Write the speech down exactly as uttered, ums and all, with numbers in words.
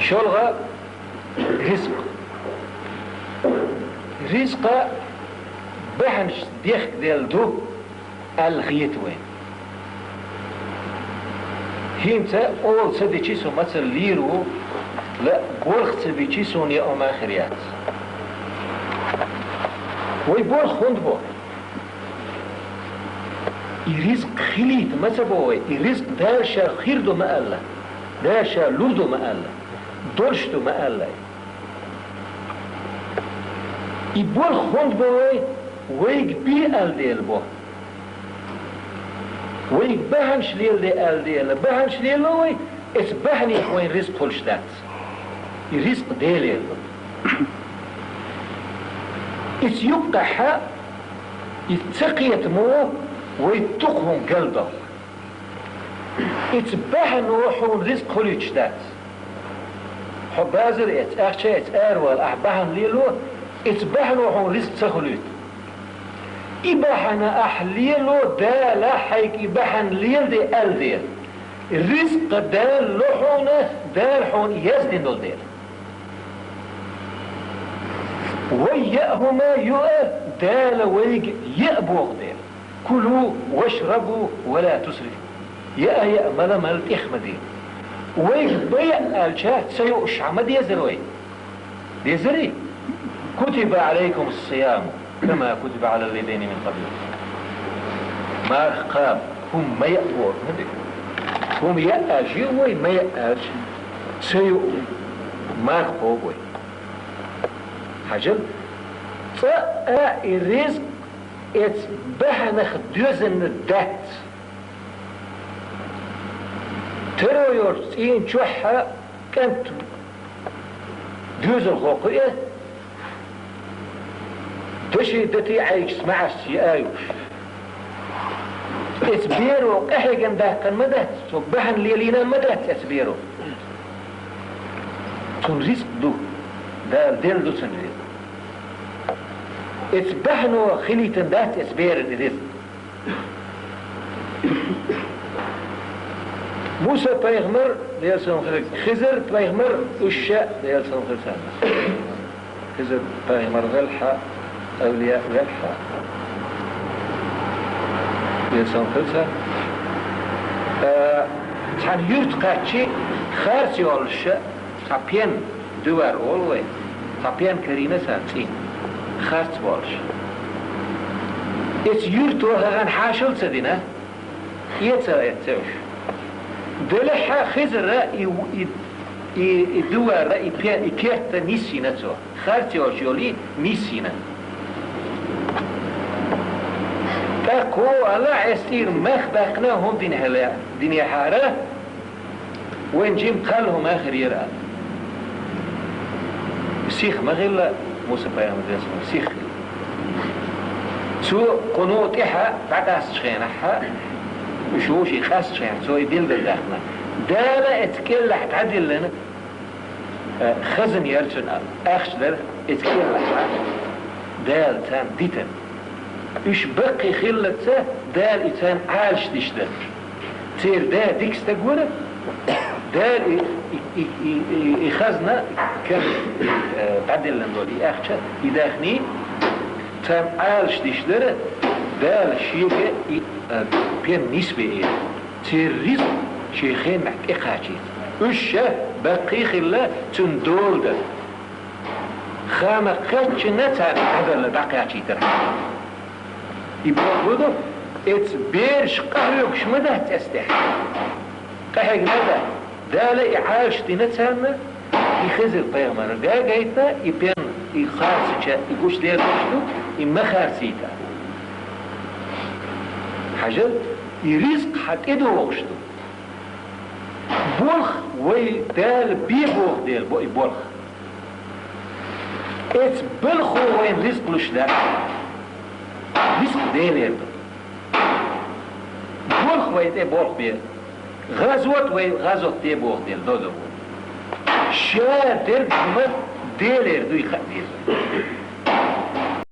ШолгӀа — ризкъ. Ризкъа бахьанаш дехкаделла ду аьлла хета вайна. ХӀинца ола ца дичи со мацалла лийр ву, ла болх ца бичи суна яа ма хир яц. Вай болх хӀунда бо? И ризкъ хилийта ма ца бо вай, и ризкъ Дала ша хир ду ма аьлла, Дала ша лур ду ма аьлла, долуш ду ма аьлла. И болх хӀунда бо вай? Вайга бе аьлла дела бо. Вайга бахьанаш леладе аьлла дела, бахьанаш лело вай, эца бахьанех вайн ризкъ хуьлуш дац. И ризкъ Делера ду. Эца юккъехьа, и ца кхетамо вай дукха хӀума галдо. Эца бахьано хьуна ризкъ хуьлуьйтуш дац. Хьо базар эца, ахча эца аравала, ахь бахьана лело, эца бахьано хьуна ризкъ ца хуьлуьйту. И бахьана ахь лело, Дала хьайга и бахьана леладе аьлла дела. Ризкъ Дала ло хьуна, Дала хьуна яздина долу дела. Вай яа хӀума юа Дала вайга яа боху дела. «Кулу вашрабу ва ла тусрифу». Яа, яа, мала, мала, тӀех ма де. Вайга ма яа аьлча, ца юуш хьан ма дезара вай? Дезарий? «Кутиба Ӏалайкуму ссияму, кама кутиба Ӏала ллазина мин къабликум». Марха кхаба, хӀума ма яа боху ма де. ХӀума яа аьлча, юа вай, ма яа аьлча, ца юа, марха кхобу вай. Хьажал, цкъа а и ризкъ эца бахьанах доьзна дац. Таро йолчу цӀийна чохь а кӀант доьзалхо кхуьу, даши дати Ӏайгаш маьӀаш яа юуш. Эца беро къахьегна даьккхина ма дац, цо бахьана лелийна ма дац эца беро. Цунна ризкъ ду, Дала делла ду цунна ризкъ. Эца бахьано хилийтина дац эца беран и ризкъ. Муса-пайхамар, Делан салам хилла, Хизар-пайхамар, уьш а, Делан салам хилла царна. Хизар-пайхамар велхьа, авлия велхьа, Делан салам хилла царна. Э, цхьана юьрта кхаьччи, харц йолуш, цхьа пен, дувар олу вай, цхьа пен карийна цара цӀийна, харц болуш. Эца юьрто хӀагӀан хьашал ца дина, эца а эцна уьш. Делахь а Хизара и, и, и, и дувара, и пен, и керта нисйина цо. Харц йолуш йолий нисйина. ТӀаккха ву ала, эс тӀера мах баьккхина хӀума дина хьала, динехьара, вайн жима кхалла хӀума хир яра аьлла. Сих ма хилла Муса-пайхамар деза хӀума, сих хилла. Цо кхуно тӀехьа дӀакъаьстачу хенахь, уьш вовшийн къаьстачу хенахь, цо и билггал даьккхина. Дала эца кӀеллахь дӀадиллина, э, хазна яра цуьнан ахча дара, эца кӀеллахь Дала царна дитина. Уьш баккхий хиллалца Дала и царна Ӏалаш диш дара. Церан да дика стаг вара, Дала и, и, и, и, и, и хазна кара, э, дӀадиллина долу и ахча, и даьхний царна Ӏалаш диш дара, Дала шега и, э, пен нисбе эр. Церан ризкъ шен хенахь тӀекхачийта. Уьш ша баккхий хилла цуьнан дола дара. Хама кхаьччина царна Ӏадалла дӀакхачийтара. И боху ду, эца бераш къахьоьгуш ма дац эцтехь. Къахьегна дац. Дала и Ӏалаш дина царна, и Хизар-пайхамар гагайта, и пен, и харцача, и гуш лердеш ду, и ма харцийта. Хьажал, и ризкъ хьан тӀедогӀуш ду. Болх вай Дала бе боху дела бо и болх. Эца балхо вайн ризкъ луш дац. Ризкъ Делера ду. Болх вай тӀе болх бе. ГӀазот вай гӀазот де боху дела доза. Ша дерг хӀума Делера дуй хаа деза.